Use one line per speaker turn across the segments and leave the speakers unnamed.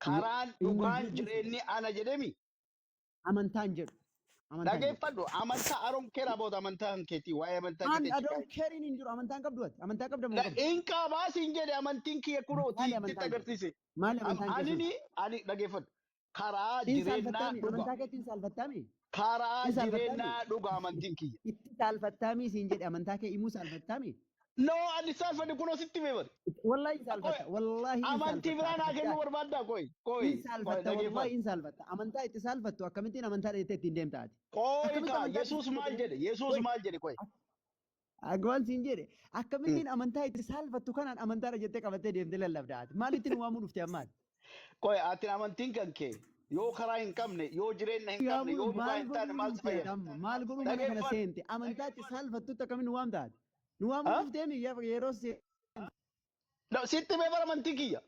Karaan
Hin
dhugaan
jedhin.
Jireenyi ana jedhemi.
Amantaan jedhu. Amantaan jedhu.
Dhageeffadhu, amantaa aroon keera booda amantaa kan keetii waa'ee amantaa
An
keetii
I
achi
don't
kaa'e.
care hin jiru. Amantaan qabdu ati. Amantaa qabda moo hin qabdu?
Hin qabaa siin jedhe, amantiin kiyya kunooti
Maali
sitti
amantaan kee?
agarsiise.
Maali amantaan kee sun?
Anini ani dhageeffadhu. Karaa
Hin
jireenyaa
saalfattaami.
dhuga.
Amantaa keetti hin saalfattaami.
Karaa
Hin saalfattaami.
jireenyaa dhuga amantiin kiyya.
Itti saalfattaami siin jedhe, amantaa kee himuu saalfattaami.
No, ani saalfadhe, kunoo sitti hime bari.
Wallahi hin
Qoy
saalfatta. Wallahi hin
amantii
saalfatta.
biraa naa kennuu
Atahaddaak.
barbaaddaa? Qoy
Hin
qoy qoy
saalfatta. Wallahi
dhageeffadhu.
hin saalfatta. Amantaa itti saalfattu akkamittiin amantaa dheettee ittiin deemta ati?
Qoy
Akkamitti
kaa
amantaa itti
Yesuus
saalfattu?
Maal jedhe? Yesuus
Qoy.
maal jedhe? Qoy.
Agwaan siin jedhe, akkamittiin amantaa itti saalfattu kanaan amantaadha jettee qabattee deemtee lallabda ati? Maalitti nu waamuu dhufte ammaati?
Qoy, ati amantiin kan kee yoo karaa hin qabne, yoo jireenya hin qabne,
Yaamuu
yoo dhugaa
maal
hin taane
godhuu
maal si
dhufte ati
fayyada?
amma? Maal godhuu mana kana
Dhageeffadhu.
seente? Amantaa itti saalfattutti akkamiin nu waamta ati? Nu waamuu
Ha?
dhufteemi yeroo
No, sitti himee bara amantiin kiyya.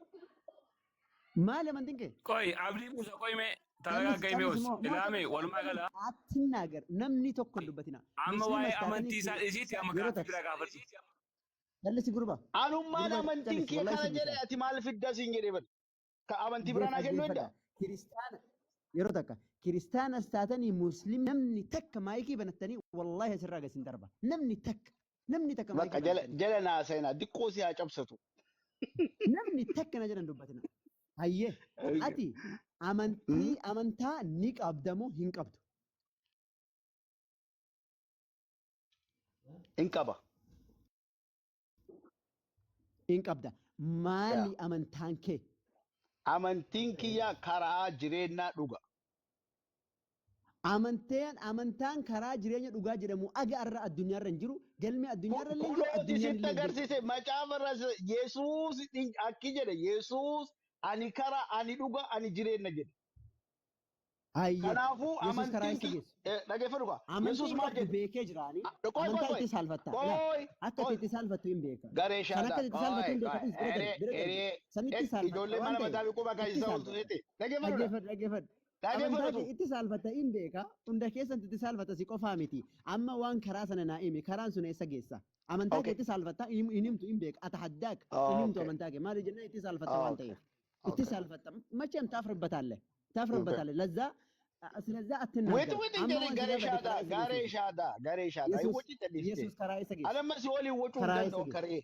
Maali amantiin kee?
Qoy Abdii Musa, qoy mee
Callis
talagaa
callis
meos
moo moo
ilaame walumaa gala.
Atinaagar, namni tokko hin dubbatina.
Amma waa'ee
Musliimas taatanii
amantii isaa dhiisiitti amma
yeroo
gaaffii
takka.
biraa gaafadhu.
Callisi gurba.
Anummaan
Gurba
amantiin
callis,
kiyya
wallahi
kana
sin
jedhe,
dhiisa.
ati maal fidda siin jedhee bari. Ka amantii biraa naa kennuu
Dhaggeeffadha.
hedda?
Kiristaana yeroo takka kiristaanas taatanii muslim, namni takka maayikii banattanii wallahi asirraa gad sin darba. Namni takka, namni takka
Bakka
maayikii
jala
banattanii.
Jala naa seenaa diqqoo si haa cabsatu.
Namni takka na jedhan dubbatina. Hayyee, ati amantii amantaa ni qabda moo hin qabdu?
Hin qaba.
Hin qabda. Maali amantaan kee?
Amantiin kiyya karaa jireenyaa dhuga.
Amantaan karaa jireenya dhugaa jedhamu aga irra addunyaarra hin jiru. Galmi addunyaarra illee hin jiru.
Kunooti
Addunyaan
sitti
illee hin jiru.
agarsiise macaafa irra. Yesuus akki jedhe, Yesuus ani karaa, ani dhuga, ani jireenya jedhe.
Hayyee.
Kanaafuu
Yesuus karaa
amantiin
isa
kiyya
geessu.
Dhageeffadhu kaa.
Amantii
Yesuus
hin
maal
qabdu
jedhe?
beekee jiraani.
Qoy qoy
Amantaa
qoy
itti saalfatta. Laal,
qoy
akka
qoy
itti saalfattu hin beeka.
Garee
Kan
shaadaa
akka itti saalfattu
qoy
hin beeka.
qoy
Bira darbi,
eree
bira darbi.
eree
Sanitti saalfatta
ijoollee
waan
mana
ta'eef
mataa quba
itti
keessa ooltu
saalfatta.
seete dhageeffadhu.
Dhaggeeffadhu, dhaggeeffadhu. Amantaa
Dhaggeeffadhu.
kee itti saalfatta hin beeka. Hunda keessatti itti saalfatta, si qofaa miti. Amma waan karaa sana naa himi. Karaan sun eessa geessa? Amantaa kee itti saalfatta hin himtu hin beeka. Atahaddaak hin himtu amantaa kee. Maali jennaan itti saalfatta waan ta'eef. Itti saalfatta. መቼም ታፍርበታለህ፣ ታፍርበታለህ። ለዛ ስለዛ
Wait
አትናገር።
wait
Amma
jedhe
waan si
garee
gaafadhe
shaadaa
karaa isa
garee
geessu.
shaadaa garee shaadaa
Yesuus
wacci calliftee.
Yesuus karaa isa geessu.
Alamma si waliin wacuu hin
Karaa isa
danda'u
geessu.
akka re'ee.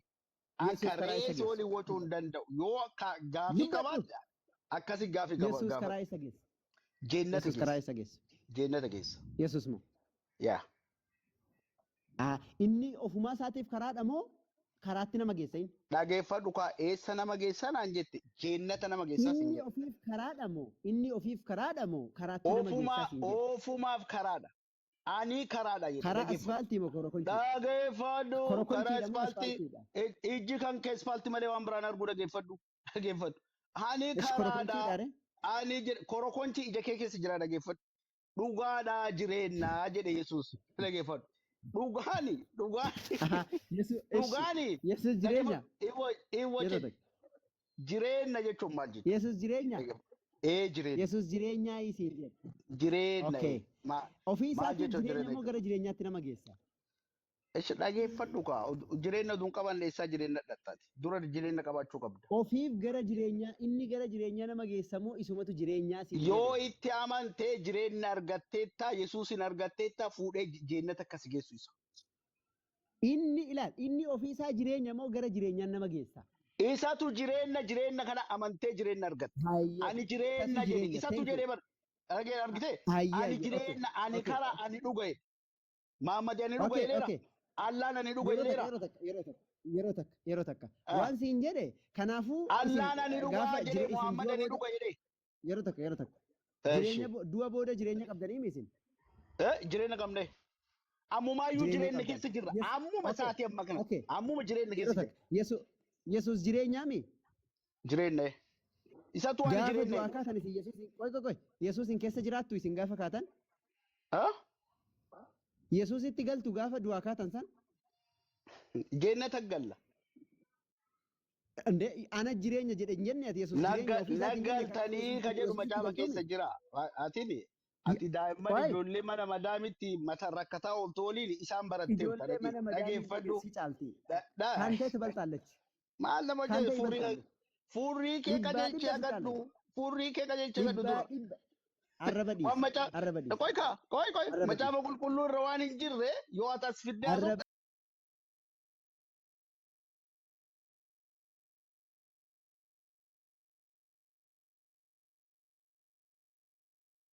Yesuus
Akka
karaa isa
re'ee si
geessu.
waliin wacuu hin danda'u. Yoo akka gaafii
Dubbadhu.
qabaatte akkasi gaafii qaba
Yesuus karaa
gaafadhu.
isa geessu.
Jennata
Yesuus karaa
geessa.
isa geessu.
Jennata geessa.
Yesuus moo?
Yaa.
Ah, inni ofumaa isaatiif karaadha moo karaatti nama geessa inni?
Dhageeffadhu kaa, eessa nama geessa naan jette? Jennata nama geessaa siin
Inni
jedhe.
ofiif karaadha moo? Inni ofiif karaadha moo karaatti nama
Ofumaa
geessaa siin jedhe?
ofumaaf karaadha. Ani karaadha jedhe,
Karaa
dhageeffadhu.
asfaaltii moo korokonchii?
Dhageeffadhu, karaa
Korokonchiidha moo
ispaaltii
asfaaltiidha?
Ijji kan kee ispaaltii malee waan biraan arguu, dhageeffadhu. Dhageeffadhu. Ani
Ish
karaadha.
korokonchiidha ree?
Ani jedhe, korokonchi ija kee keessa jira, dhageeffadhu. Dhugaadhaa jireenyaa jedhe Yesuus. Dhageeffadhu. Dhugaani dhugaani
Aha, Yesuus ishi
dhugaani
Yesuus jireenya.
Dhageeffadhu. Iwo iwo
Yeroo tokko.
Jireenya jechuun maal jechuudha?
Yesuus jireenya.
Ee, jireenya.
Yesuus jireenyaa isiin jedhe.
Jireenya.
Okay. Ofii
Maal
isaatiin
jechuun
jireenya
jireenya
moo gara jireenyaatti nama geessa?
Ishi dhageeffadhu kaa, jireenya oduun qaban eessaa jireenya dhattaati? Dura jireenya qabaachuu qabda.
Ofiif gara jireenyaa, inni gara jireenyaa nama geessa moo isumatu jireenyaa siin
Yoo
jedhe?
itti amantee jireenya argatteetta, Yesuusin argatteetta, fuudhee jennata akkas geessu isa.
Inni ilaal, inni ofii isaa jireenya moo gara jireenyaan nama geessa?
Isatu jireenya, jireenya kana amantee jireenya argatta.
Hayyee.
Ani
Isatu
jireenya jedhe
jireenya.
isatu
Thank you.
jedhee bar dhagee argite.
Hayyee
Ani
hayyee. Okay.
jireenya, ani karaa, ani dhuga jedhe. Mahammad ani dhuga jedheera. Allaan ani dhuga
Yeroo takka
jedheera.
yeroo takka yeroo takka yeroo takka yeroo takka.
Ah.
Waan siin jedhe, kanaafuu isin
Allaan ani dhugaa
gaafa
jedhe,
isin
Muhammad
du'a
ani
booda
dhuga jedhe.
Yeroo takka, yeroo takka.
Eshi.
Jireenya du'a booda jireenya qabdanii mi isin?
Eh, jireenya qabne. Ammumaayyuu
Jireenya
jireenya
qabdan.
keessa jirra.
Yes.
Ammuma sa'aatii amma kana. Ammuma jireenya
Yeroo
keessa
takka.
jirra.
Yesuus jireenyaa mi?
Jireenya. Isatu ani
Gaafa
jireenya.
du'aa kaatan isin Yesuus qoy qoy qoy, Yesuusin keessa jiraattu isin gaafa kaatan?
Ah?
Yesuusitti galtu gaafa du'aa kaatan san?
Jennata galla.
Inde ana jireenya jedhe hin jenne ati? Yesuus jireenya ofii isaatiin jenne, kanaafuu
Naggaltanii ka
Yesuusitti
jedhu
Yesuusitti
macaafa
galtuumi?
keessa jira. Atini ati daa'imman
Qoy
ijoollee mana madaamitti mata rakkataa ooltu waliin isaan baratteerta.
Ijoollee mana madaamii
Dhageeffadhu.
si caalti.
Dha-
Kaantee ትበልጣለች.
Maal nama
Kaantee
jedhe, fuurrii
ይበልጣለች.
fuurrii kee
Dhibbaa
qajeelchee
dhibba si
agadhu.
caalatti.
Furrii kee qajeelcha gadhu
Dhibbaa
dura.
dhibba. Arraba
Waan
dhiisi.
macaa
Arraba dhiisi.
qoy kaa qoy qoy
Arraba dhiisi.
macaafa qulqulluu irra waan hin jirre yoo ati as fiddee
Arraba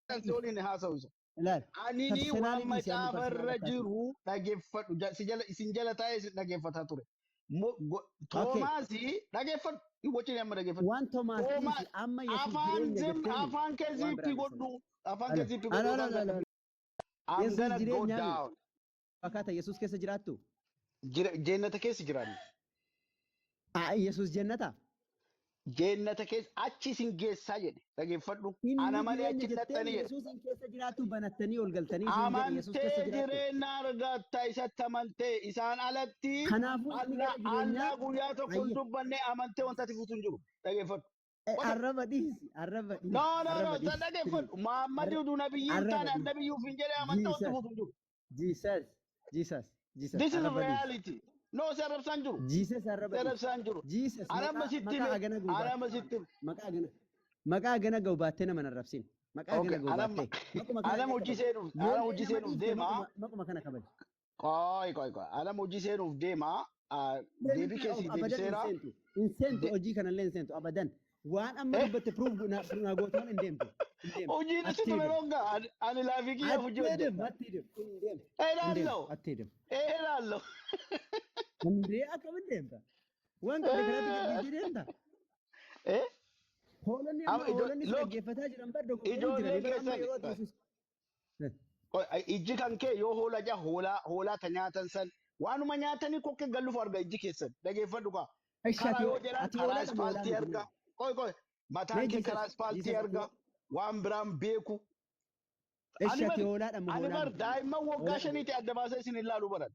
haasofte si waliin haasa'u isa.
Ilaal.
Ani ni waan
Personaalii dhiisi amma
macaafa
personaal
irra
akkaati.
jiru dhageeffadhu. Si jala isin jala taa'ee isin dhageeffataa ture.
Okay.
Toomaasi dhageeffadhu. Wacin amma dhageeffadhu.
Waan Toomaas
Toomaas
dhiisi amma Yesuus
afaan
jireenya
zim
jetteemi
afaan kee
waan
ziippii
biraa dhiisanii.
godhu. Afaan kee
Alo
ziippii
alo
godhu
alo
yookaan
alo
gadhu.
alo.
I'm
Yesuus
gonna go
jireenyaa mi?
down.
Fakkaata Yesuus keessa jiraattu?
Jannata keessa jiraanne.
Ah, Yesuus jannata?
Jannata keessa achi isin geessaa jedhe dhageeffadhu.
Inni
Ana malee
jireenya
achi hin
jetteemi
dhaxxanii jedhe.
Yesuusin keessa jiraattu banattanii ol galtanii isin jedhe Yesuus keessa
Amantee
jiraattu.
jireenya argatta isatti amantee isaan alatti
Kanaafuu inni
Allah
gara jireenyaa
Allah guyyaa tokko hin
ayye
dubbanne amantee wanta ati fuutu hin jiru. Dhageeffadhu. Wata
arraba dhiisi arraba dhiisi
no no no
arraba
san
dhiisi
dhageeffadhu. Muhammad
Arra
utuu nabiyyi hin
arraba
taane
dhiisi.
annabiyyuuf hin jedhe amantee wanti
Jesus
fuutu hin jiru.
Jesus Jesus Jesus
This is
arraba dhiisi.
reality. No si arrabsaan jiru.
Jesus
Si
arraba dhiisi.
arrabsaan jiru.
Jesus
Anamma
maqaa
sitti
maqaa
hime.
agana ga'u
Anamma
baattee
sitti hime.
maqaa agana maqaa agana ga'u baattee nama hin arrabsin. Maqaa agana
Okay,
ga'u
anamma
baattee maquma kana
anam
illee
hojii
kabaji.
seenuuf anam
Yoollee
hojii
nama
seenuuf
dhiifte
deema.
maquma maquma kana kabaji.
Qoy qoy qoy anam hojii seenuuf deema. Deebii
Deebii
keessi
abadan hin
deebiseera.
seentu. Hin seentu
De
hojii kanallee hin seentu abadan. Waan amma
eh
dubbatte proof na gootoon hin deemtu. Hin deemtu.
hojiin
Atti
itti ture
deemu.
ronga ani laafii kiyyaaf hojii
Atti deemu.
hojjedha.
Atti deemu. Hin deemtu.
Eh
Hin deemtu.
laallo
Atti deemu.
eh laallo.
Hundee akkamiin deemta? Waan qabde karaatti gadhiisee deemta?
Eh
Hoolonni amma
amma
hoolonni si
look
dhaggeeffataa jiran bar dogoggoruu
ijoolleen
jiranii bara amma
keessan
yeroo ati Yesuus.
Qoy, ijji kan kee yoo hoola ja hoolaa hoolaa ta nyaatan san waanuma nyaatanii kokke galluuf arga ijji keessan dhageeffadhu kaa.
Ishi
Karaa
ati
yoo jedhan
ati
karaa
hoolaadha moo hoolaa
ispaaltii
miti
arga.
mee?
Qoy qoy
Mee
mataan kee
Jesus
karaa ispaaltii
Jesus ati
arga waan biraan beeku.
ishi
Ani
ati
bar
hoolaadha moo
ani
hoolaa
bar
miti mee?
daa'imman waggaa
Hoolaadha moo
shaniiti adda baasee isin ilaalu baran.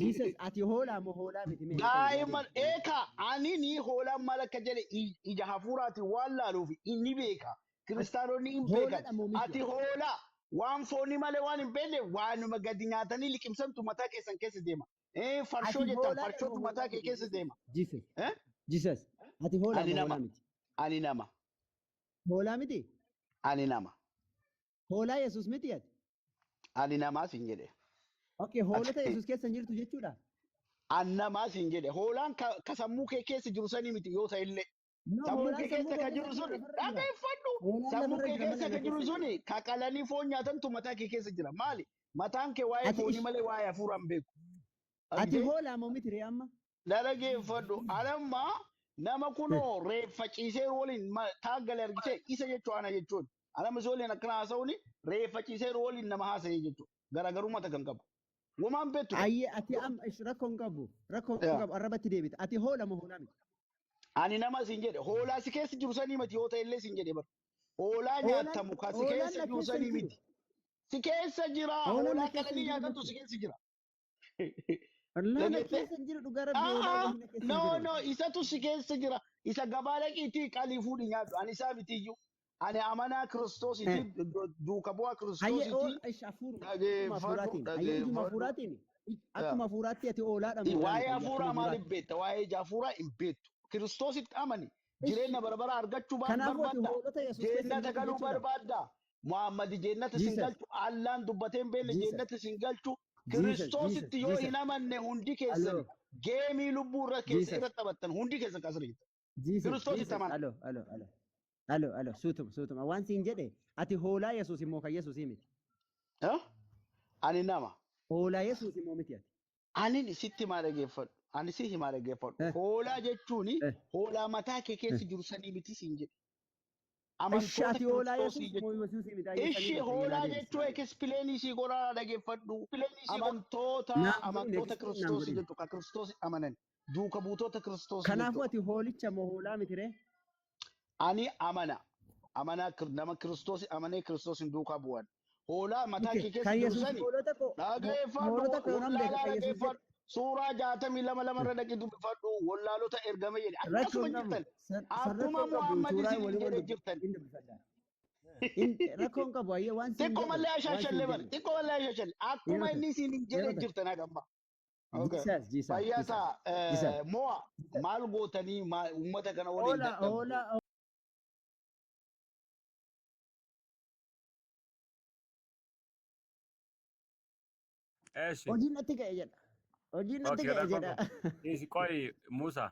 Jesus ati hoolaa moo hoolaa miti mee? Qoy naa
Daa'imman
deebisi.
eekaa ani ni hoolaan maal akka jedhe ija hafuuraatiin waan laaluuf inni beeka.
Ati
Kiristaanonni hin beekan.
hoolaadha moo miti
Ati
ati?
hoolaa waan foonii malee waan hin beekne waanuma gadi nyaatanii liqimsantu mataa keessan keessa deema. Farshoo
Ati
jettan
hoolaadha moo
farshootu
hoolaa
mataa kee
miti
keessa
Jesus?
deema.
Jesus
Eh?
Jesus ati hoolaa
Ani
moo
nama.
hoolaa miti?
Ani nama.
Hoolaa miti?
Ani nama.
Hoolaa Yesuus miti ati?
Ani namaa siin jedhe.
Okay, hoolota
Ati
Yesuus keessa hin jirtu jechuudha.
an namaa siin jedhe. Hoolaan ka sammuu kee keessa jiru sanii miti yoo ta'e illee.
No,
Sammuu
hoolaan
kee
sammuu
keessa
koo
ka
keessa
jiru
jiru
suni
lafarra jira.
dhageeffadhu.
Hoolaan
Sammuu
lafarra
kee
jira
keessa
malee
ka
na
jiru
keessa hin jiru.
suni ka qalanii foon nyaatantu mataa kee keessa jira. Maali? Mataan kee waa'ee
Ati
foonii
ish
malee waa'ee hafuuraa hin beeku.
ati
Argitee?
hoolaa moo miti ree amma?
Dhaggeeffadhu. Anamma nama kunoo reeffa ciisee waliin taaggale argitee isa jechuu ana jechuun. Anamma si waliin akkana haasa'uuni reeffa ciisee waliin nama haasa'e jechuudha. Garaagarummaa takka hin qabu. Womaan beektu qaba.
Ayyee ati amma ish rakkoo hin qabu. Rakkoo hin
Yaa.
qabu arrabatti deebita. Ati hoolaa moo hoolaa miti?
Ani nama siin jedhe hoolaa si keessa jiru sanii miti yoo ta'e illee siin jedhe bara. Hoolaa
Hoolaan
nyaatamu ka si
hoolaan
keessa
na
jiru
keessa hin
sanii
jiru.
miti. Si keessa jira
Hoolaan na
hoolaa
keessa hin
qalanii
jiru
nyaatantu si
jechuudha.
keessa jira.
Wallah na
Dhageette?
keessa hin jiru dhugaa rabbi hoolaa
Aa
waliin na keessa hin
no
jiru.
no isatu si keessa jira. Isa gabaa dhaqiitii qalii fuudhi nyaadhu. Ani isaa miti iyyuu. Ani amanaa kiristoosiiti
Eh.
duuka bu'aa
Hayyee
kiristoosiiti.
ish hafuuruma akkuma
Dhageeffadhu
hafuuraatiin hayyee ijuma
dhageeffadhu.
hafuuraatiin
Yaa.
akkuma hafuuraatti ati hoolaadha moo hoolaa
Waa'ee
miti hayyee akkuma
hafuuraa maaliif
hafuuraatti.
beekta? Waa'ee ija hafuuraa hin beektu. Kiristoositti amani.
Ish
Jireenya bara bara argachuu
kanaafuu ati
barbaadda.
hoolota Yesuus keessa hin
Jeennata
jirtu
galuu
jechuudha.
barbaadda. Muhammad jeennata sin
Jesus
galchu. Allaan dubbatee hin beekne
Jesus
jeennata sin galchu.
Jesus Jesus
Kiristoositti yoo
Jesus
hin amanne hundi keessan
aloo
geemii lubbuu irra keessa
Jesus
irra taphattan hundi keessan kasra jirtan.
Jesus
Kiristoositti
Jesus
amana.
aloo aloo aloo aloo aloo suutuma suutuma waan siin jedhe ati hoolaa Yesuus immoo kan Yesuus miti.
Eh? Ani nama.
Hoolaa Yesuus immoo miti ati.
Ani sitti himaa dhaggeeffadhu. Ani si himaa dhaggeeffadhu.
Eh,
Hoolaa jechuun
eh,
hoolaa mataa kee
eh.
keessa jiru sanii miti siin jedhe.
Ishi
Amantoota
ati hoolaa
kiristoosii
Yesuus immoo
jechuudha.
Yesuus miti hayyee sanii
Ishi
beekta hayyee naa
hoolaa
deebisi
jechuun
naa deebisi.
ekspileenii sii godhaa dhaggeeffadhu. Amantoota
Naan godhin
amantoota
explain naan
kiristoosii
godhin.
jechuudha. Kan kiristoos amanan. Duuka buutota kiristoosii
Kanaafuu
jechuudha.
ati hoolicha moo hoolaa miti ree?
Ani amana. Amanaa nama kiristoos amanee kiristoos hin duukaa bu'an. Hoolaa mataa
Okay,
kee keessa
kan
jiru
Yesuus
sani
hoolota koo
dhaggeeffadhu.
hoolota koo nan beeka
Wallaalaa
kan Yesuus jedhe.
dhaggeeffadhu. Suuraa 62:2 irra dhaqi dubbifadhu. Wallaalota ergame jedhe.
Rakkoo
Akkasuma
hin qabu.
jirtan.
San
Akkuma
rakkoo hin qabu.
Muhammad
Suuraa
isiniin
walii wal
jedhe jirtan.
hin dubbifadha. Rakkoo hin qabu hayyee waan siin
Xiqqoo
jedhe
mallee
waan siin
ashaashallee bara.
jedhe.
Xiqqoo mallee ashaashalle. Akkuma
Yeroo
inni
ta'e
isiniin jedhe
yeroo ta'e.
jirtan hagamma. Okay.
Jesus Jesus
Fayyaa
Jesus
ta'a.
Jesus.
Mo'a maal gootanii uummata kana waliin
Hoolaa
dadhabdu?
hoolaa
Eeshi.
Hojiin natti ka'e jedha. Hojiin natti
Okay,
ka'e
rakkoon
jedha.
qabu. Isi qoyi Musa.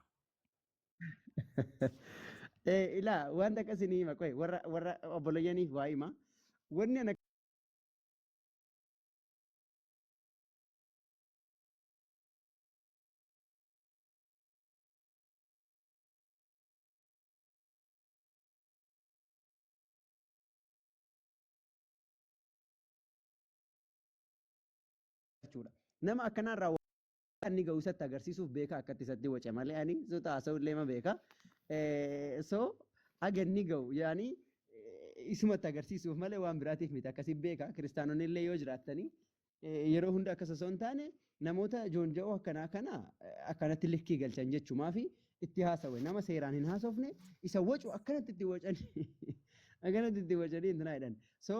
Ilaa wanta akkasii ni hima qoy warra obboleeyyaniif waa hima. Wanni ana jechuudha. Nama akkanarraa waan inni ga'u isatti agarsiisuuf beeka akkatti isatti wace malee ani suuta haasa'u illee ma beeka. So haga inni ga'u yaani isumatti agarsiisuuf malee waan biraatiif miti akkasii beeka. Kiristaanonni illee yoo jiraattanii yeroo hunda akkas osoo hin taane namoota joonja'oo akkanaa kana akkanatti likkii galchan jechumaa fi itti haasawe nama seeraan hin haasofne isa wacu akkanatti itti wacanii akkanatti itti wacanii intinaa jedhan. So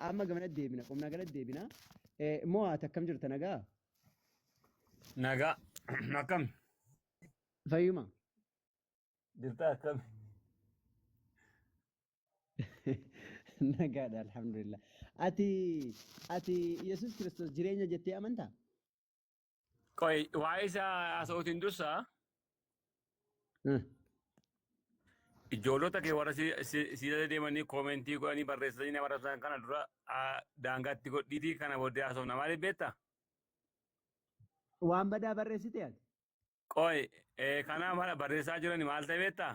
amma gamanatti deebina qomnaa galatti deebina. Mo'aat akkam jirta nagaa?
Nagaa. Akkam?
Fayyuma.
Jirta akkam?
Nagaadha alhamdulillah. Ati Yesuus Kiristoos jireenya jettee amantaa?
Qoyi waa'ee isaa haasa'uutiin dursa ijoollota kee warra si jala deemanii koomentii godhanii barreessanii nama arrabsan kana dura daangaatti godhiitii kana booddee haasofna. Maaliif beektaa?
Waan badaa barreessite ati?
Qoyi kana mala barreessaa jirani maal ta'e beektaa?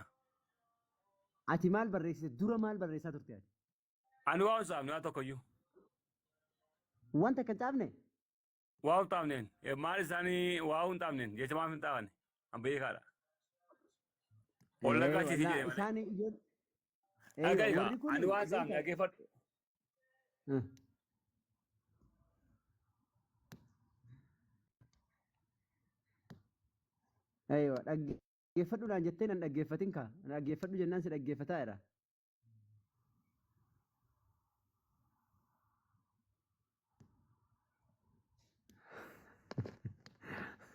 Ati maal barreessite? Dura maal barreessaa turte ati?
Ani waa hin saafne waa tokkoyyuu.
Wanta akka hin caafne?
Waa hin taafneen maal isaanii waa hin taafneen jecha maaf hin taafne an beekaadha. Olla qachiisi
Wallaa
jedhe malee.
isaan ijoon
Dhaga'i kaa
warri kun
ani waan saafne
beekaa.
dhaggeeffadhu.
Aywa dhaggeeffadhuudhaan jettee nan dhaggeeffatin kaa dhaggeeffadhu jennaan si dhaggeeffataa jira.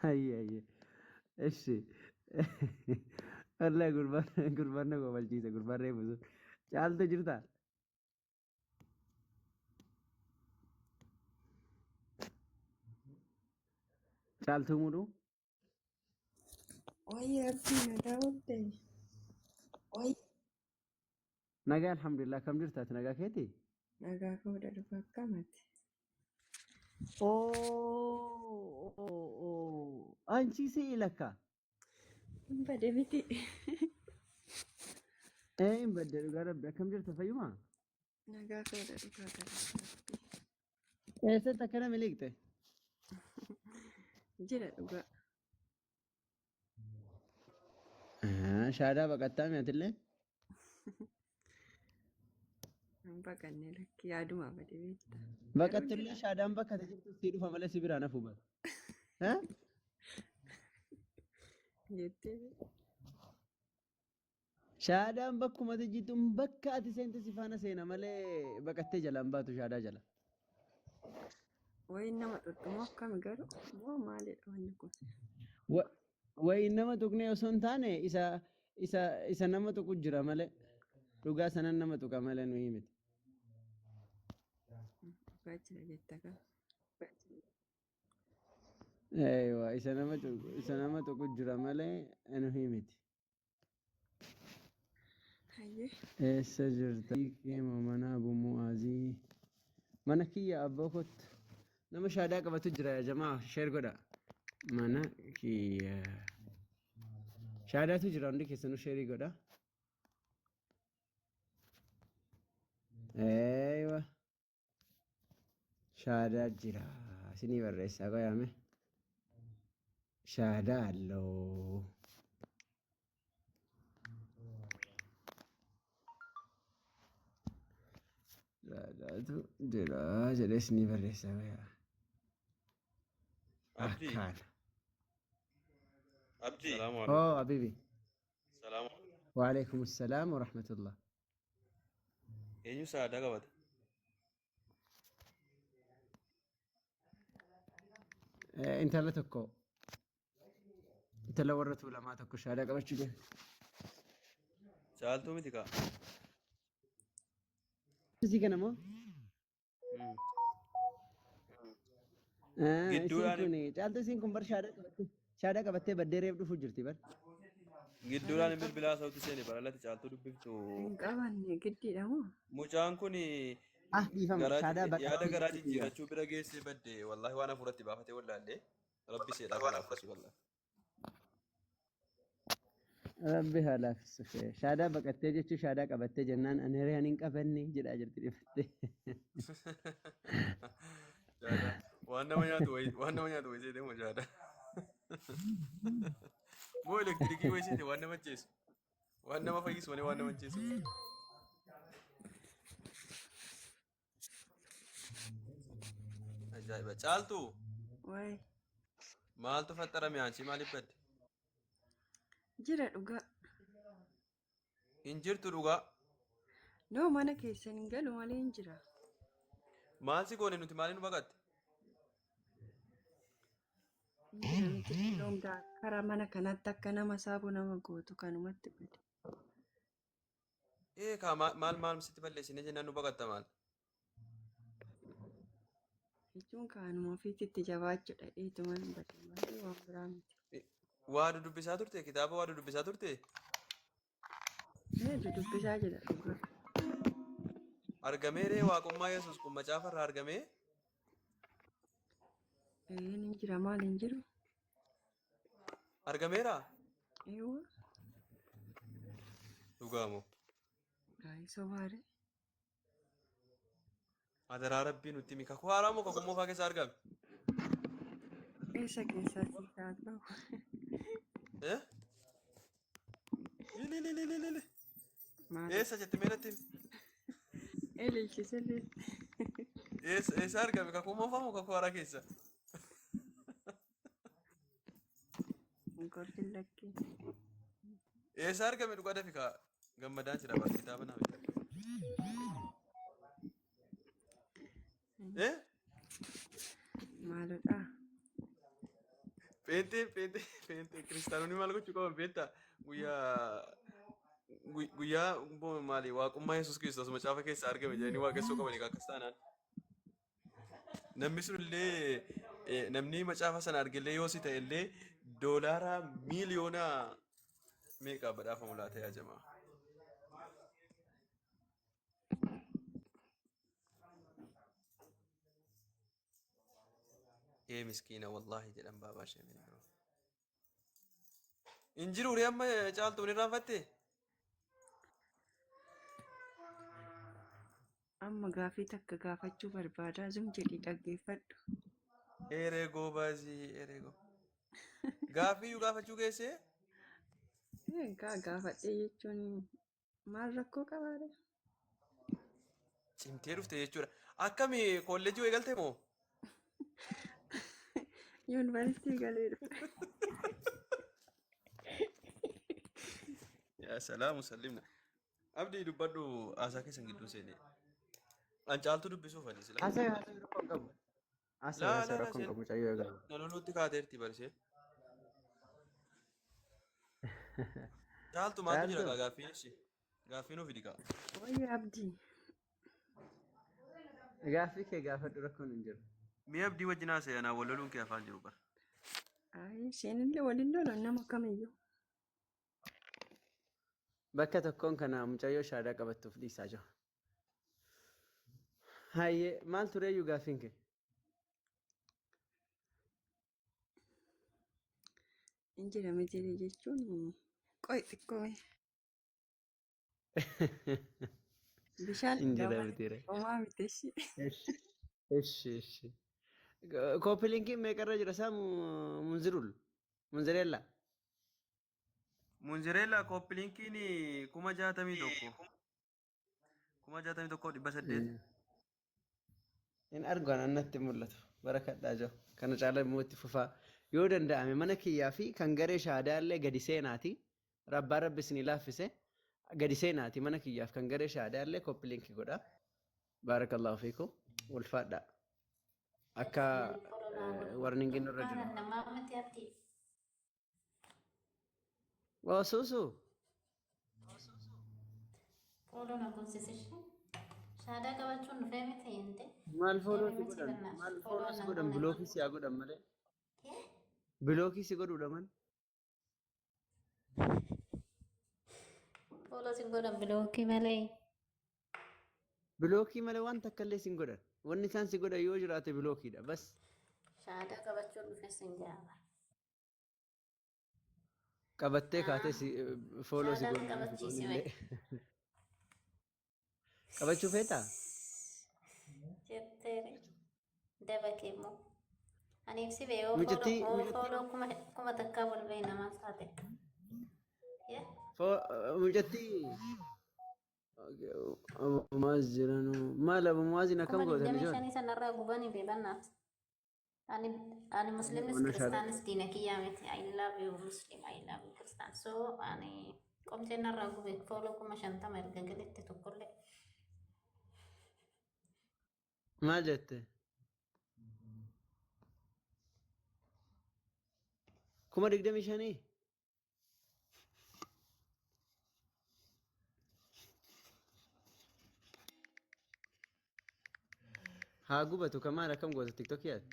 Ayye ayye. Eshi. Wallahi gurbaan na gobalchiise gurbaan reefu sun. Caaltu jirtaa? Caaltuu muduu?
Wayii Abdii nagaa oolte.
Nagaa alhamdulillah akkam jirta ati nagaa keeti?
Nagaa kooda dhufa akkamati.
Oo anchi si'i lakka.
Hin bade miti.
Ee hin badde dhugaa rabbi akkam jirta fayyumaa?
Nagaa kooda dhugaa galata Rabbii.
Eessatti akkana miliqxe?
Jira dhugaa.
Shaadaa baqattaa mi'atillee?
Hin baqanne lakki yaadumaa bade beekta. Garuu
Baqattillee
jira.
shaadaan bakka ati jirtu sii dhufa malee si biraan hafu bara.
Jettee
Shaadaan bakkuma ati jirtu bakka ati seente si faana seena malee baqattee jalaan baatu shaadaa jala.
Wayi nama dhudhumoo akkami garuu moo maalidha wanni kun?
Wayi nama tuqnee osoo hin taane isa nama tuqu jira malee dhugaa sanan nama tuqa malee nuyi miti.
Dhugaa jira jetta kaa.
Eewa isa nama tuqu jira malee nuyi miti.
Hayyee.
Eessa jirta? Keema mana Abu Mu'aazii. Mana kiyya abboo kottu. Nama shaadaa qabatu jira yaa jamaa sheer godha. Mana kiyya. Shaadaatu jira hundi keessanuu sheerii godha. Eewa. Shaadaa jira. Isinii barreessaa qoyaame. Shaadaa alloo. Shaadaatu jira jedhee isinii barreessaa qoyaa.
Abdi,
Akkaana.
Abdi,
Salaamu alaikum.
Oh, Habibi.
salaamu alaikum.
Waalaikum salaam wa rahmatullah.
Eenyu saadaa qabata?
Intala tokko intala warra tuulamaa tokko shaadaa qabachuu deema.
Caaltuu miti kaa?
Isii kana moo? Isiin
Gidduudhaan
kun caaltu isiin kun bar shaadaa qabattee baddee reef dhufu jirti bar.
gidduudhaan bilbilaa sauti seene baralatti caaltuu dubbiftu.
Hin qabanne giddiidha moo?
Mucaan kun
Ah dhiifama
garaa
shaadaa
yaada
baqattee
garaa
jechuudha.
jijjiirachuu bira geessee badde wallahi waan hafuuratti baafatee wallaallee rabbi seedhaa kan hafuurasi wallahi.
Rabbi haa laaffisu. Shaadaa baqattee jechuun shaadaa qabattee jennaan ani hiriyaan hin qabanne jedhaa jirti dhifattee.
Shaadaa waan nama nyaatu wayi waan nama nyaatu wayi seete moo shaadaa. Moo elektirikii wayi seete waan nama ajjeesu. Waan nama fayyisu malee waan nama ajjeesu. Ajaa'iba. Caaltuu
Wayi
maaltu faxarame aansii maaliif badde?
jira dhugaa.
Hin jirtu dhugaa.
Noo mana keessan hin galu malee hin jira.
Maal si goone nuti maaliin nu baqatte?
Hin jira miti iddoon karaa mana kanatti akka nama saabu nama gootu kanumatti bade.
Ee kaa maal maal sitti balleessine jennaan nu baqatta maal?
Jechuun kaanuma ofiitti jabaachuudha dheetuman bade malee waan biraa miti.
Waa dudubbisaa turte kitaaba waa dudubbisaa turte?
Ee dudubbisaa jira dhugaa.
Argamee ree waaqummaa Yesuus kun macaafa irraa argamee?
Ee ni jira maal hin jiru?
Argameera?
Eewwa
Dhugaamoo.
gaa'ii sobaare.
Adaraa rabbii nutti himi. Kakuu haaraa moo kakuu moofaa keessa argame?
Eessa keessaa si kaa'atu?
Eh? Ililililili.
Maal?
Eessa jette mee natti himi?
Ililchisillee.
Eessa eessa argame kakuu moofaa moo kakuu haaraa keessa?
Hin gorfin lakkee.
Eessa argame dhugaa dafi kaa gammadaan jira bara kitaaba naa bita. Eh?
Maalodhaa?
Pheenxee pheenxee pheenxee kiristaanonni maal gochuu qaban beektaa? Guyyaa guyyaa maali waaqummaa Yesuus Kiristoos macaafa keessa argame jedhanii waaqessuu qabanii akkas taanaan. Namni sun illee namni macaafa sana argellee yoo si ta'e illee doolaara miiliyoona meeqa badhaafamu laata yaa jamaa? Ee miskiina wallaahi jedhan baabaa ishee biroo. Hin jiru ree amma caaltuun irraanfatte?
Amma gaafii takka gaafachuu barbaadaa zum jedhii dhaggeeffadhu.
Eree goobazii eree go. Gaaffii iyyuu gaafachuu geessee?
Egaa gaafadhee jechuun maal rakkoo qabaadha?
Cimtee dhufte jechuudha. Akkami kolleejjii eegalte moo?
Yuunivarsiitii galee dhufe.
Yaa salaamu sallimna. Abdii dubbadhu haasaa keessan gidduu seenee. An caaltuu dubbisuuf ani sila.
Haasa'e haasa'e rakkoo hin qabu. Haasa'e
Laa
haasa'e
laa laa
rakkoo hin
seen
qabu mucayyoo eegalu.
na loluutti kaateerti barisee. Caaltu maaltu jira
Caaltuu
kaa gaaffiin ishee? Gaaffii nuuf fidi kaa.
Wayyi abdii.
Gaaffii kee gaafadhu rakkoon hin jiru.
Mee abdii wajjin haasa'e anaa wal loluun kee afaan jiru bara.
Ayi isheenillee waliin lolan nama kamiyyuu.
Bakka tokkoon kana mucayyoo shaadaa qabattuuf dhiisaa jira. Hayyee maal tureeyyuu gaaffiin kee?
Hin jira miti jechuun qoy xiqqoo bishaan
Hin jira
dhugaa malee
mitiire.
homaa miti ishee.
Ishi ishi. Kooppilinkiin meeqarra jira isaa munzirul munzireella.
Munzireella kooppilinkiin 61,000. 61,800.
Hin argu anaan natti mul'atu. Barakadhaa jiru. Kana caala immoo itti fufaa. Yoo danda'ame mana kiyyaa fi kan garee shaadaallee gadi seenaati. Rabbaan rabbi isinii laaffise. Gadi seenaati mana kiyyaaf kan garee shaadaallee kooppilinki godha. Baarakallahu fiikum. Ulfaadha. Akka warningiin irra jiru.
Namaa miti abdii.
Waa suusu.
Fooloo na goosise ishee. Shaadaa qabachuun dhufee miti hinte.
Maal fooloo
Deebi
si
miti
godhan?
bannaas.
Maal
Fooloo
fooloo si
nan
godhan?
goone.
Bilookii si haa godhan malee. Bilookii si godhuudha man.
Fooloo si godhan bilookii malee.
Bilookii malee waan takka illee si hin godhan. Wanni isaan si godhan yoo jiraate bilookiidha. Bas.
Shaadaa qabachuun dhufee sin jaaba.
Qabattee kaatee si fooloo si
Shaadaan
godhan
qabachiisi wayi.
illee. Qabachuu feetaa?
Jetteere. Daba kee immoo. Ani ibsi bee yoo
Mucattii
fooloo
mucattii
fooloo 1000 wal bee namaaf taate. Yaa.
Mucattii Abu Muaz jiranu maal Abu Muazin akkam
Kuma
gootan
digdamii
ijoon?
shanii sanarraa gubanii bee bannaaf. Ani muslimis
Mana shaadaa.
kiristaanis diina kiyyaa miti. I love you Muslim, I love you Kiristaan. So ani qomceen narraa gube fooloo 50,000 erga galetti tokkollee.
Maal jette? 25,000? Haa gubatu kan maal akkam goota tiktokii ati?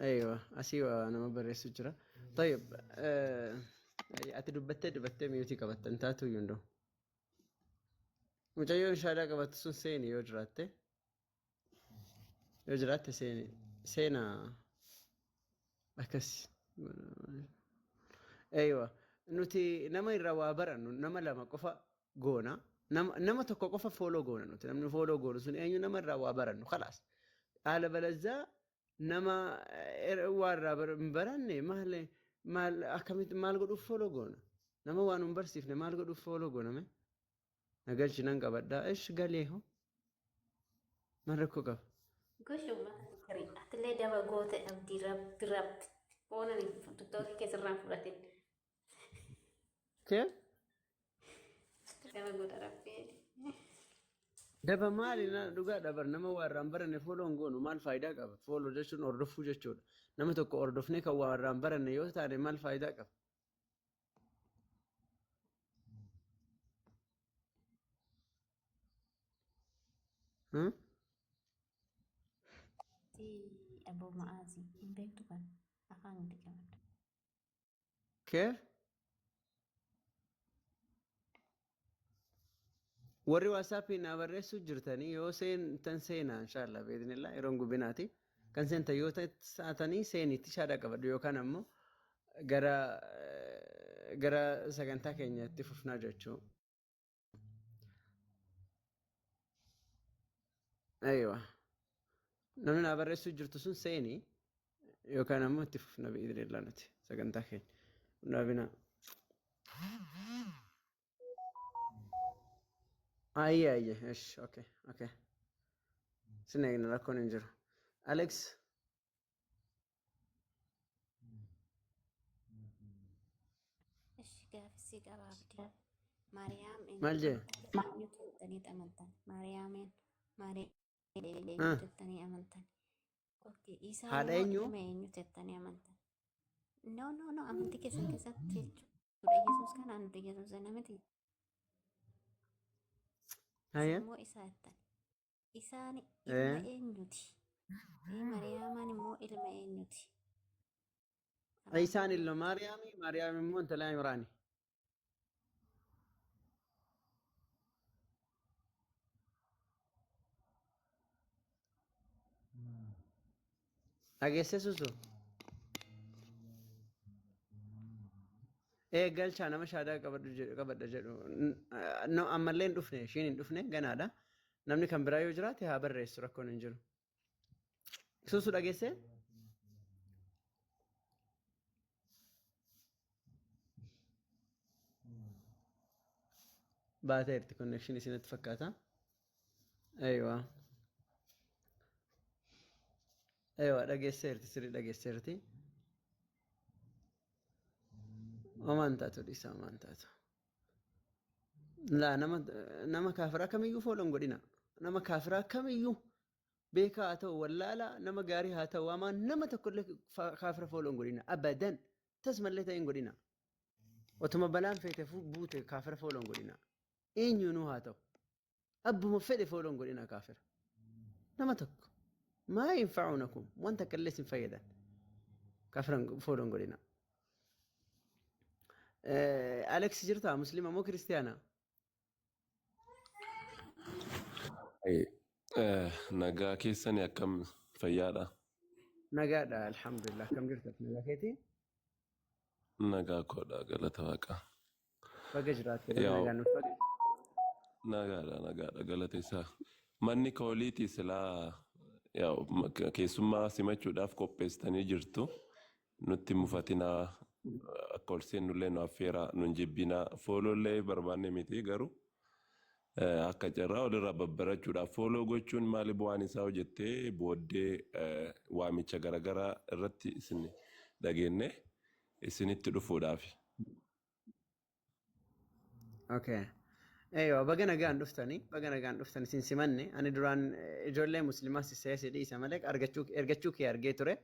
Aywa, asii waa nama barreessu jira. Tayyib, ati dubbattee dubbattee miyuutii qabatta hin taatu iyyuu hunduu. Mucayyoon shaadaa qabattu sun seeni yoo jiraatte. Yoo jiraatte seeni. Seenaa akkas. Aywa, nuti nama irraa waa barannu nama lama qofa goona. Nama tokko qofa fooloo goona nuti. Namni fooloo goonu sun eenyu nama irraa waa barannu. Khalaas. Haala balazzaa nama waa irraa hin baranne maal maal akkamitti maal godhuuf fooloo goona? Nama waan hin barsiifne maal godhuuf fooloo goona mee? Nagalchi nan qabadhaa. Ish galee hoo? Maal rakkoo qaba?
Goshuma atillee daba goote abdii rabbi rabbi. Foonani tiktookii keessarraa fudhatin.
Kee?
Daba goota rabbi.
Daba maali na dhugaa dabar nama waa irraa hin baranne fooloo hin goonu maal faayidaa qaba? Fooloo jechuun hordofuu jechuudha. Nama tokko hordofnee kan waa irraa hin baranne yoo taane maal faayidaa qaba? Hmm?
Aboo Ma'aazii hin beektu kan afaan hundi qabadha.
Kee? Warri WhatsAppii naa barreessuu jirtanii yoo seentan seenaa inshallah beeknillah yeroon gubinaati. Kan seentan yoo taatanii seeniitti shaadaa qabadhu yookaan ammoo gara sagantaa keenyaatti fufnaa jechuu. Aywa. Namni naa barreessuu jirtu sun seenii yookaan ammoo itti fufna bi'idhnillah nuti sagantaa keenya. Hundaa binaa. Ayye ayye ish okay okay. Sin eegna rakkoon hin jiru. Alex.
Ishi gaafisii qaba abdii. Maariyaam
Maal jee?
eenyutu jettanii amantan? Maariyaameen Maariyaam eenyutu jettanii amantan? Okay, Isaa
Haadha
immoo
eenyu?
ilma eenyutu jettanii amantan? No, no, no, amantii keessan keessatti jechuudha. Yesuus kanaan nuti Yesuus miti.
Hayya.
Immoo isaa jettan. Isaan ilma eenyuti? Maariyaamaan immoo ilma eenyuti?
Isaan ilma Maariyaami, Maariyaam immoo intala Imraani. Dhageessee suusu? Ee galchaa nama shaadaa qabadhu jedhu qabadha jedhu. No ammallee hin dhufne ishiin hin dhufne ganaadha. Namni kan biraa yoo jiraate haa barreessu rakkoon hin jiru. Suusu dhageessee? Baateerti connection isinitti fakkaata. Aywa. Aywa dhageesseerti sirrii dhageesseerti. Homaan taatu dhiisa homaan taatu. Laa nama kaafiraa kamiyyuu fooloo hin godhina. Nama kaafiraa kamiyyuu Beekaa haa ta'u wallaalaa, nama gaarii haa ta'u hamaa, nama tokkollee kaafira follow hin godhina. Abadan tasumallee ta'e hin godhina. Otuma balaan feete buute kaafira follow hin godhina. Eenyuunuu haa ta'u. Abbuma fedhe follow hin godhina kaafira. Nama tokko. Maa yanfa'uunakum, wanta akka illee isin fayyadan. Kaafira follow hin godhina. Alex, jirtaa? Muslima moo kiristiyaana?
Nagaa keessani, akkam, fayyaadha?
Nagaadha, alhamdulillah. Akkam jirta? Nagaa keetii?
Nagaa koodha, galata Waaqaa.
Baga jiraatte, baga
Yaa'u
nagaan nuuf baga.
Nagaadha, nagaadha, galata isaa. Manni kooliitii silaa yaa'u keessummaa simachuudhaaf qopheessitanii jirtu. Nutti mufatinaa, akka ol seennullee nu affeeraa, nun jibbinaa. Follow llee barbaanne miti, garuu akka carraa walirraa babbarachuudhaaf follow gochuun maali bu'aan isaa hojjettee booddee waamicha garaagaraa irratti isin dhageenne isinitti dhufuudhaaf.
Okay. Eeyyoo, baga nagaan dhuftanii, baga nagaan dhuftan, isin simanne. Ani duraan ijoollee musliimaa sissee si dhiisa malee argachuu ergachuu kee argee ture.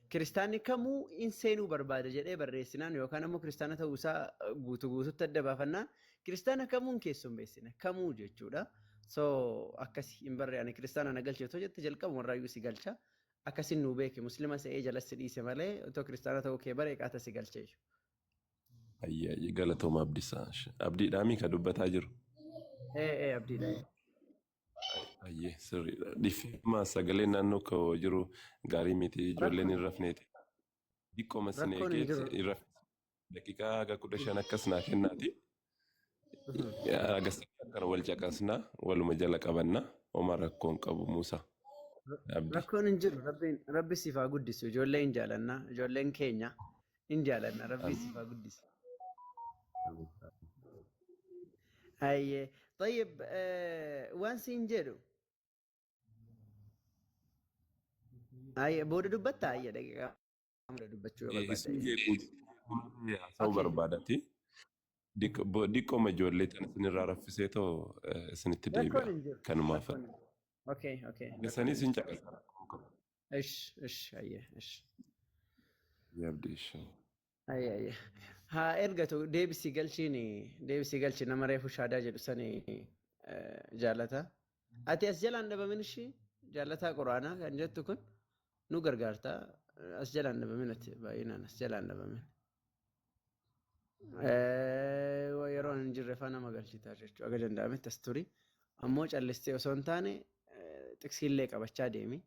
Kiristaanni kamuu in seenuu barbaada jedhee barreessinaan yookaan ammoo kiristaana ta'uu isaa guutuu guututti adda baafannaan kiristaana kamuun keessummeessina kamuu jechuudha. So akkas hin barree, ani kiristaana na galche otoo jette jalqabuma irraayyuu si galcha. Akkasin nuu beeke, muslima se'ee jalas si dhiise malee otoo kiristaana ta'uu kee baree qaata si galchee.
Ayyee, ayyee, galatooma Abdiisaa. Abdiidhaamii ka dubbataa jiru.
Ee, Abdiidha.
Ayyee, sirriidha. Dhiifama, sagaleen naannoo koo jiru gaarii miti, ijoolleen hin rafneeti. Xiqqooma sin
Rakkoon hin
eegeet
jiru.
hin rafne. Daqiiqaa haga 15 akkas naa kennaati. Haga akkana wal caqasnaa, waluma jala qabanna, homaa rakkoon qabu, Musa. Abdii.
Rakkoon hin jiru. Rabbiin, Rabbi siif haa guddisu. Ijoollee hin jaalanna. Ijoolleen keenya hin jaalanna. Rabbi siif haa guddisu. Ayyee. Tayyib, waan siin jedhu. Ayyee, booda dubbatta, ayyee, daqiiqaa booda dubbachuu yoo barbaadde.
Isin jeequu haasa'uu barbaadati. Diqqooma ijoollee tan isinirraa raffisee too isinitti
Rakkoon
deebi'a.
hin jiru.
Kanumaaf.
Rakkoon hin jiru. Okay. Rakkoon
Sanii
hin
isin
jiru.
caqasa.
Ish, ish, ayyee, ish.
Abdii ishee.
Ayyee, ayyee. Haa ergatu, deebisii galchiin, deebisii galchi, nama reefu shaadaa jedhu sani jaalata. Ati as jalaan dhabamin ishii, jaalataa quraanaa kan jettu kun nu gargaarta. As jalaan dhabamin, ati baay'inaan as jalaan dhabamin. Yeroo hin jirre faa nama galchita jechuudha. Aga danda'ametti as turi. Ammoo callistee osoo hin taane xiqsiillee qabachaa deemi.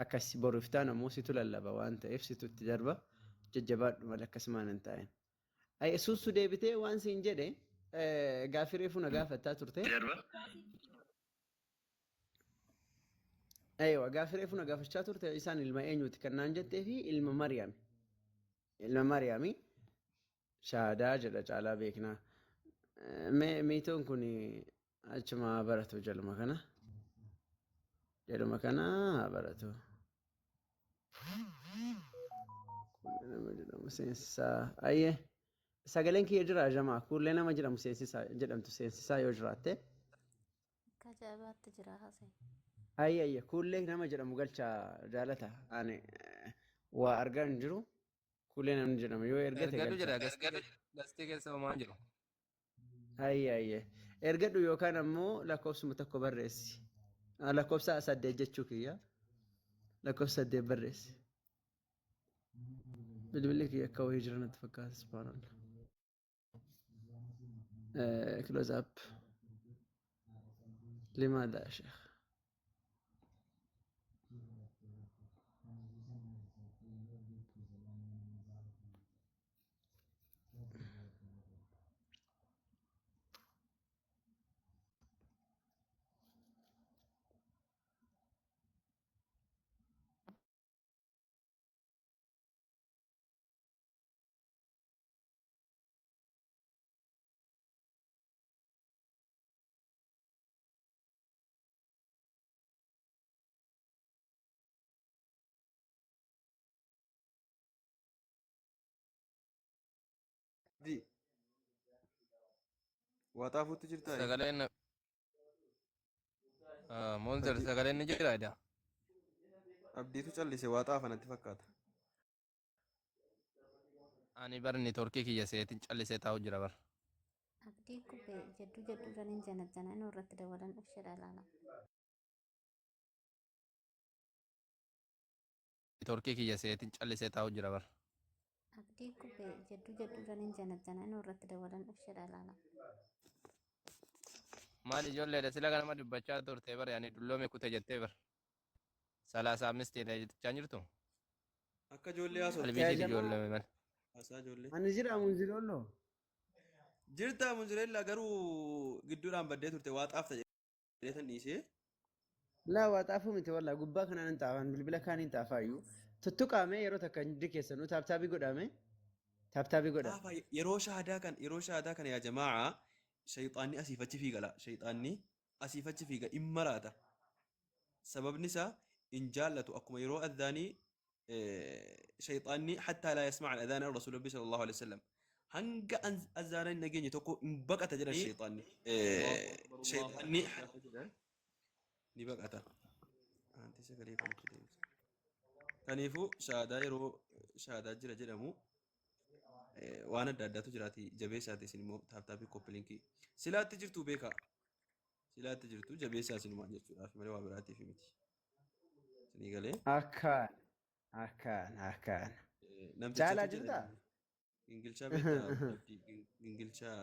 Akkas boruuf ta'an ammoo situ lallaba waan ta'eef situ itti darba. Jajjabaadhu malee akkasumaan hin taa'in. Ay, suusu deebitee waan siin jedhe, gaaffii reefuu na gaafattaa turte. Aywa, gaaffii reefuu na gaafachaa turte, isaan ilma eenyuuti kan naan jettee fi ilma Mariyaami. Ilma Mariyaami shaadaa jedha caalaa beeknaa. Miitoon kun achuma haa baratu, jaluma kana. Jaluma kana haa baratu. Kuullee nama jedhamu seensisaa. Ayyee. Sagaleen kiyya jira jamaa. Kuullee nama jedhamu seensisaa, jedhamtu seensisaa yoo jiraatte.
Akka ajaa'ibaatti jira haasa'e.
Ayyee, ayyee, kuullee nama jedhamu galcha jaalata. Ani waa argaa hin jiru. Kuullee namni jedhamu yoo ergate
Ergadhu
galcha.
jedha, gastii keessa homaa jiru.
Ayyee, ayyee. Ergadhu yookaan ammoo lakkoofsuma tokko barreessi. Lakkoofsa 8 jechuu kiyya. Lakkoofsa 8 barreessi. Bilbilli kiyya akka wayii jira natti fakkaata, subhaanallah. Close up. لماذا يا شيخ؟
Di. Waa xaafuutti jirtaa?
Sagaleen Monzer, sagaleen ni jira eda.
Abdiitu callise waa xaafa natti fakkaata.
Ani bar networkii kiyya seetiin callisee taa'u jira bar.
Abdii kubbe jedduu jedduudhaan hin janajjana inni irratti dabalan ibsadha ilaala.
Networkii kiyya seetiin callisee taa'u jira bar.
Abdii kubbe jedduu jedduudhaan hin janajjana inni irratti dabalan ibsadha ilaala.
Maal ijoolleedha sila kanama dubbachaa turte bar ani dulloome kute jettee bar. Salaasaa ammistiidha jechaa jirtu.
Akka ijoollee haasoftu.
Qalbii
Yaa
isiitu
jamaa
ijoollome malee.
Haasaa ijoollee.
ani jira munziroollo.
Jirta munzireellaa garuu gidduudhaan baddee turte waa xaafta jedhee tan dhiisee.
Laa waa xaafuu miti wallaa gubbaa kanaan hin xaafan bilbila kaan hin xaafaayyuu. Tuttuqaame yeroo takka hundi keessanuu taaptaabii godhame. Taaptaabii godha.
Xaafa yeroo shahaadaa kana yaa jamaa, shayxaanni asiif achi fiiga la, shayxaanni asiif achi fiiga, in maraata. Sababni isaa in jaallatu akkuma yeroo adhaanii shayxaanni حتى لا يسمع الأذان رسول الله صلى الله عليه وسلم, hanga azaana hin dhageenye tokko in baqata jedhan. Shayxaanni ni baqata. Aanti sagalee kanatti deemsa. Kaniifuu shahaadaa yeroo shahaadaa jira jedhamu waan adda addaatu jiraati, jabeessaati. Isin immoo taaptaappii, copy linkii silaatti jirtu beekaa, silaatti jirtu jabeessaa isinumaan jechuudhaaf malee waa biraatiif miti. Isinii galee.
Akkaan akkaan akkaan.
Namtichatu
Caalaa
jedha
jirtaa?
Gingilchaa beektaa? Abdii, gingilchaa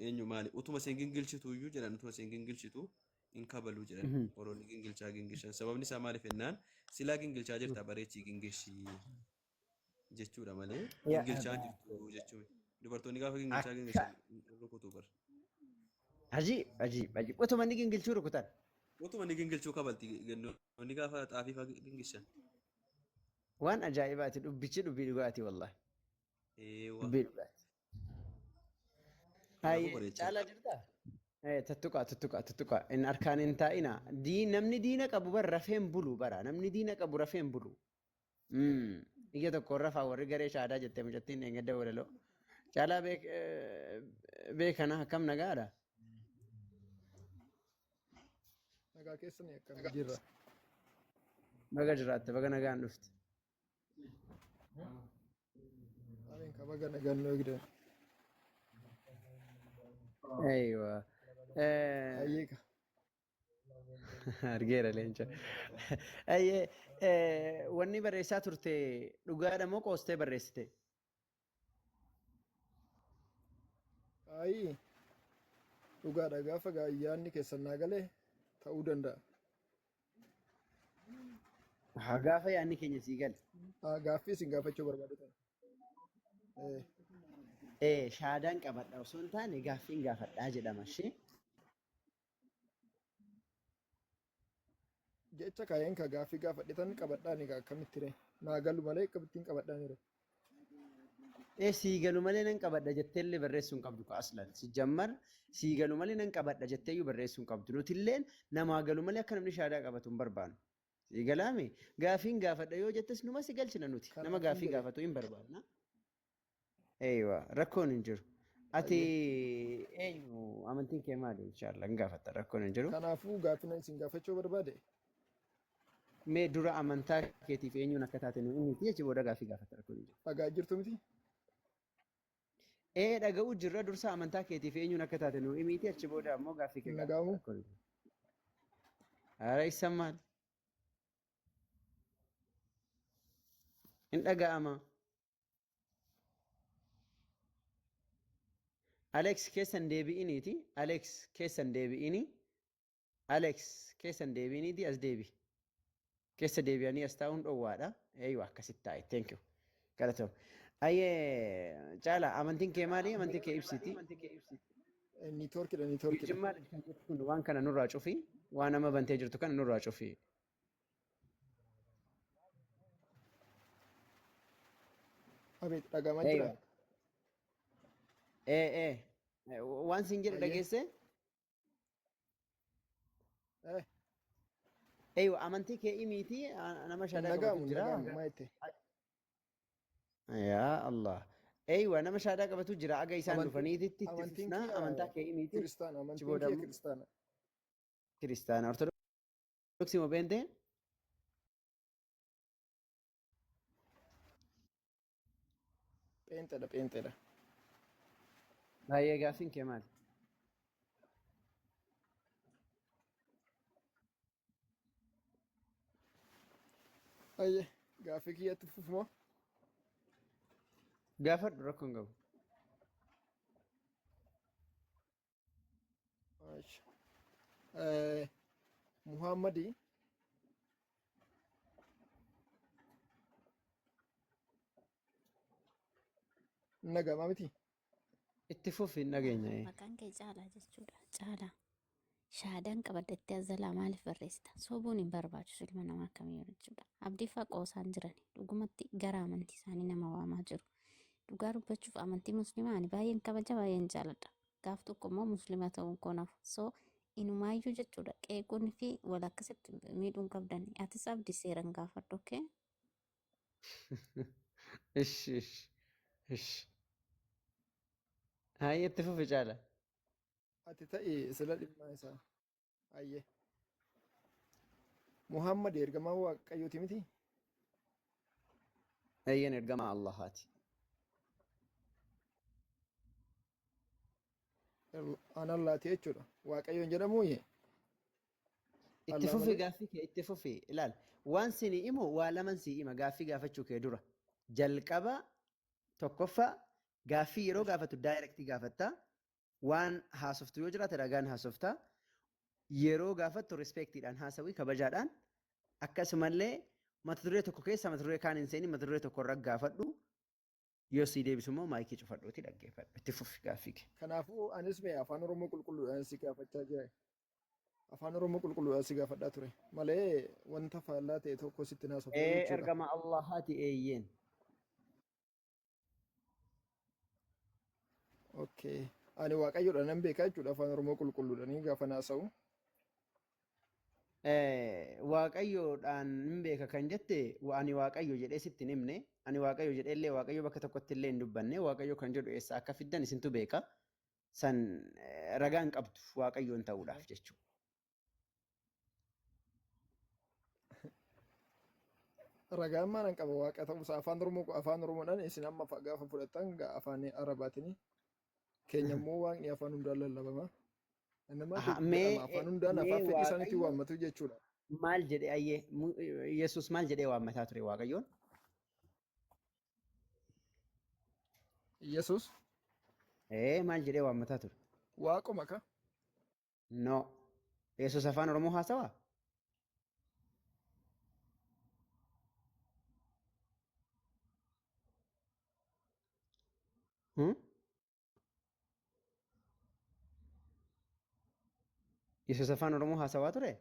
eenyu maali, utuma isheen gingilchitu iyyuu jedhan, utuma isheen gingilchitu hin kabaluu jedhan warroonni gingilchaa gingilchan. Sababni isaa maaliif jennaan, silaa gingilchaa jirta, bareechii gingilchii jechuudha malee
Yaa
gingilchaa jirtu jechuun dubartoonni gaafa gingilchaa gingilchan rukutu bar.
Ajiib ajiib ajiib. Utuma inni gingilchuu rukutan.
Utuma inni gingilchuu kabalti gannoonni gaafa xaafii fa'aa gingilchan.
Waan ajaa'ibaati, dubbichi dubbii dhugaati wallahi.
Eewwa.
Dubbii dhugaati.
Kanaafuu
Hayyee
bareechaa.
caalaa jirtaa? Tuttuqaa tuttuqaa tuttuqaa. Inni harkaan hin taa'ina. Namni diina qabu bara rafeen bulu bara. Namni diina qabu rafeen bulu. Ija tokkoon rafaa warri garee shaadaa jettee mucattiin eengadda walaloo. Caalaa beekana, akkam, nagaadha?
Nagaa keessanii, akkam jirra?
Baga jiraatte, baga nagaan dhufte.
Amiin ka, baga nagaan nu eegdan.
Aywa.
Hayyee ka.
Argeera leenca. Ayyee, wanni barreessaa turte dhugaadha moo qoostee barreessite?
Ayi, dhugaadha, gaafa yaadni keessan naa galee ta'uu danda'a.
Haa, gaafa yaadni keenya sii gale.
Ah, gaaffii isin gaafachuu barbaade tana.
Shaadaan qabadha osoo hin taane gaaffiin gaafadhaa jedhama ishee.
Jecha kaayeen ka gaaffii gaafadhe tan qabadhaan egaa akkamitti ree? Naa galu malee akkamittiin qabadhaan ree?
Sii galu malee nan qabadha jetteellee barreessuu hin qabdu ka aslan. Si jammar sii galu malee nan qabadha jetteeyyuu barreessuu hin qabdu. Nutilleen namaa galu malee akka namni shaadaa qabatu hin barbaannu. Sii galaame, gaaffiin gaafadha yoo jettes numa si galchina nuti. Nama
Kanaafin
gaaffii
jedhe.
gaafatu hin barbaanna. Eeywa, rakkoon hin jiru. Ati eenyu, amantiin kee maali? Inshaallah hin gaafatta, rakkoon hin jiru.
Kanaafuu gaaffii isin gaafachuu barbaade.
Mee dura amantaa keetiif eenyuun akka taate nu himiti, achi booda gaaffii gaafatta, rakkoon hin jiru.
Dhagaa jirtu miti?
Ee, dhaga'uu jirra, dursa amantaa keetiif eenyuun akka taate nu himiti, achi booda ammoo gaaffii kee
Hin
gaafatta,
dhaga'amu?
rakkoon hin jiru. Ara isa maal? Hin dhaga'ama. Alex, keessan deebi'iniiti. Alex, keessan deebi'ini. Alex, keessan deebi'iniiti, as deebi. Keessa deebi'anii as taa'uun dhoowwaadha. Eeyyuu, akkasitti taa'e. Thank you. Galatoom. Ayyee, caala, amantiin kee maali? Amantii kee ibsiti.
Networkidha, networkidha.
Jimmaa kan jettu kun waan kana nurraa cufi. Waan amma bantee jirtu kana nurraa cufi.
Abeet, dhagamaa jira?
Ee ee. Waan siin jedhe dhageessee? Eeywa, amantii kee himiiti, nama
Hin
shaadaa qabatu
dhaga'amu, hin
jira.
dhaga'amu, maa jette?
Yaa Allah. Eeywa, nama shaadaa qabatu jira. Aga isaan dhufaniititti itti
Amantiin
fufnaa,
kiyya
amantaa kee himiiti.
kiristaana,
Achi
amantiin
booda
kiyya
immoo
kiristaana.
Kiristaana. Ortodoksii moo beentee?
Pheenxeedha pheenxeedha.
Baay'ee gaaffiin kee maali?
Ayyee gaaffii kiyyatti fufumoo?
Gaafadhu rakkoo hin qabu.
Muhammadi nagamaa miti?
Itti fufi hin dhageenya.
Maqaan kee Caalaa jechuudha. Caalaa. Shaadaan qabaddattee azalaa maaliif barreessita? Sobuun hin barbaachisu ilma namaa kamiyyuu jechuudha. Abdii fa'aa qoosaan jirani. Dhugumatti gara amantii isaanii nama waamaa jiru. Dhugaa dubbachuuf amantii musliimaa ani baay'een kabaja baay'een jaaladha. Gaaf tokko immoo musliima ta'uun koo nafu. So inumaayyuu jechuudha qeequun fi wal akkasitti miidhuun qabdani. Atis abdii seeran gaafadhu okay?
Ishi ishi ishi. Hayi itti fufi Caalaa.
Ati ta'i sila dhimma isaa. Ayyee. Muhammad ergamaa Waaqayyooti miti?
Eeyyeen ergamaa Allahaati.
An Allaati jechuudha. Waaqayyoon jedhamuuyi?
Itti
Allah
fufi
malee.
gaaffii kee itti fufi ilaal. Waan sini himu waa laman sii hima gaaffii gaafachuu kee dura. Jalqaba tokkoffaa gaaffii yeroo gaafatu daayirektii gaafatta. Waan haasoftu yoo jiraate ragaan haasofta. Yeroo gaafattu rispeektiidhaan haasawii kabajaadhaan. Akkasumallee mata duree tokko keessa mata duree kaan hin seenin mata duree tokko irra gaafadhu. Yoo sii deebisu immoo maayikii cufadhuuti dhaggeeffadhu. Itti fufi gaaffii kee.
Kanaafuu anis mee afaan Oromoo qulqulluudhaan si gaafachaa jira. Afaan Oromoo qulqulluudhaan si gaafadhaa ture. Malee wanta faallaa ta'e tokko sitti naasofne
Ee
jechuudha.
ergama Allahaati eeyyeen.
Okay. Ani Waaqayyoodha nan beekaa jechuudha afaan Oromoo qulqulluudhaan gaafa naasa'u.
Waaqayyoodhaan hin beeka kan jette ani Waaqayyo jedhee sitti hin himne ani Waaqayyo jedhee illee Waaqayyo bakka tokkotti illee hin dubbanne Waaqayyo kan jedhu eessa akka fiddan isintu beeka san ragaa hin qabdu Waaqayyoon ta'uudhaaf jechuudha.
Ragaan maalan qaba waaqa ta'uusaa afaan Oromoo afaan Oromoodhaan isin amma gaafa fudhattan afaan Arabaatiin keenya immoo waaqni afaan hundaan lallabama. Nama
Aha, mee
jedhama afaan hundaan
mee
afaan fedhii isaaniitiin
Waaqayyo
waammatu jechuudha.
maal jedhee ayyee Yesuus maal jedhee waammataa ture Waaqayyoon?
Yesuus
Ee maal jedhee waammataa ture?
waaquma ka
No. Yesuus afaan Oromoo haasawaa? Hmm? Yesuus afaan Oromoo haasawaa ture?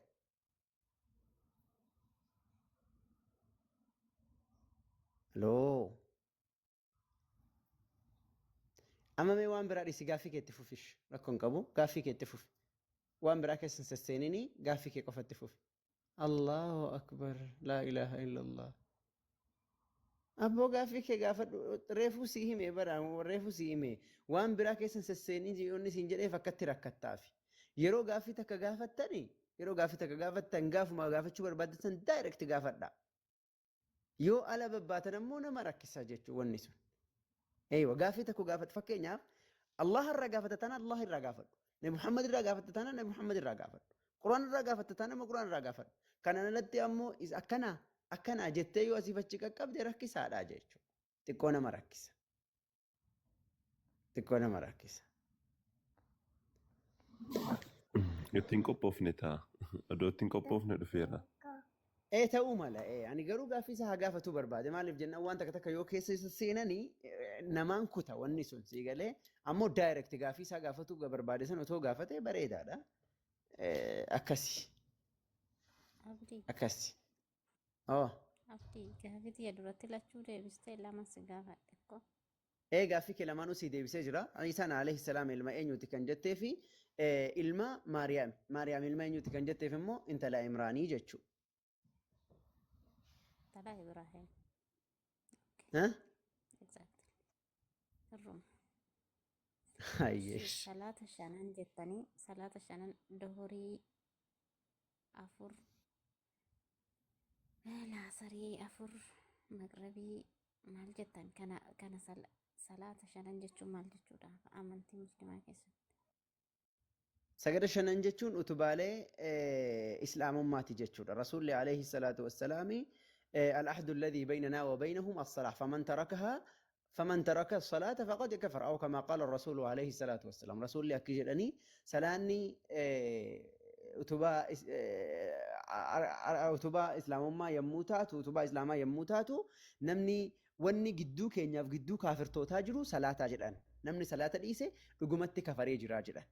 Aloo. Amma mee waan biraa dhiisi gaaffii kee itti fufish. Rakkoo hin qabu. Gaaffii kee itti fufi. Waan biraa keessa hin sesseeninii gaaffii kee qofa itti fufi. Allahu akbar. Laa ilaaha illallah. Abboo gaaffii kee gaafadhu. Reefuu sii hime bara reefuu sii hime. Waan biraa keessa hin sesseenin inni siin jedheef akkatti rakkattaafi. Yeroo gaaffii takka gaafattani yeroo gaaffii takka gaafattan gaafuma gaafachuu barbaaddan direct gaafadha. Yoo ala babbaatan ammoo nama rakkisa jechuun wanni sun. Eeywa gaaffii tokko gaafadhu fakkeenyaaf Allah irraa gaafata taanaan Allah irraa gaafadhu. Nabi Muhammad irraa gaafata taanaan Nabi Muhammad irraa gaafadhu. Quraan irraa gaafata taanaan immoo Quraan irraa gaafadhu. Kanaan alatti ammoo akkana akkana jettee yoo asiif achi qaqqabde rakkisaadha jechuudha. Xiqqoo nama rakkisa. Xiqqoo nama rakkisa.
Ittiin qophoofne ta'a. Odoo ittiin qophoofne dhufeera.
Ee ta'uu mala. Ee ani garuu gaaffii isaa haa gaafatuu barbaade. Maaliif jennaan waan takka takka yoo keessa isa seenanii namaan kuta wanni sun sii galee ammoo direct gaaffii isaa gaafatuu barbaade sana otoo gaafate bareedaadha. Akkasi.
Abdii.
Akkasi. Oh.
Abdii gaaffii tiyya duratti lachuu deebistee lama si gaafadhe ko.
Ee gaaffii kee lamaanuu sii deebisee jira. Isaan alayhi salaam ilma eenyuti kan jettee fi ilma Maariyaam. Maariyaam ilma eenyuti kan jetteef immoo intala Imraanii jechuudha.
Intala Ibraahim.
Huh?
Exactly. Irruma.
Hayyeesh.
Salaata shanan jettanii salaata shanan duhurii afur laasarii afur maqrabii maal jettan kana kana Salaata shanan jechuun maal jechuudha? Amantii musliimaa keessatti.
Sagada shanan jechuun utubaalee islaamummaati jechuudha. Rasuulli alayhi salaatu wassalaami العهد الذي بيننا وبينهم الصلاة فمن تركها فمن ترك الصلاة فقد كفر أو كما قال الرسول عليه الصلاة والسلام. رسول الله كجلني سلاني utubaa utubaa islaamummaa yommuu taatu, utubaa islaamaa yommuu taatu, namni wanni gidduu keenyaaf gidduu kaafirtootaa jiru salaataa jedhan. Namni salaata dhiise dhugumatti kafaree jira jedhan.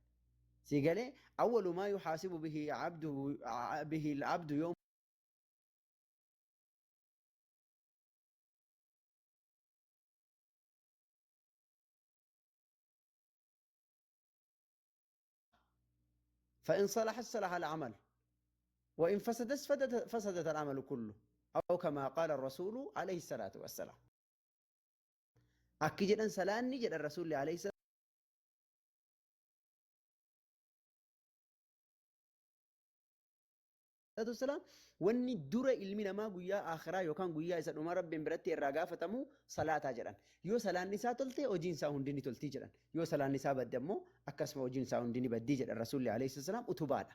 Si galee awwalu maa yuhaasibu bihi abdu bihi al-abdu yawm فإن صلحت صلح العمل وإن فسدت فسدت العمل كله أو كما قال الرسول عليه الصلاة والسلام. أكي جدًا سلاني جد الرسول عليه الصلاة والسلام wanni dura ilmi namaa guyyaa akhiraa yookaan guyyaa isa dhuma Rabbiin biratti irraa gaafatamu salaataa jedhan. Yoo salaanni isaa tolte, hojiin isaa hundi ni toltii jedhan. Yoo salaanni isaa badde ammoo akkasuma hojiin isaa hundi ni baddii jedhan. Rasuulli alayhi salaam utubaadha.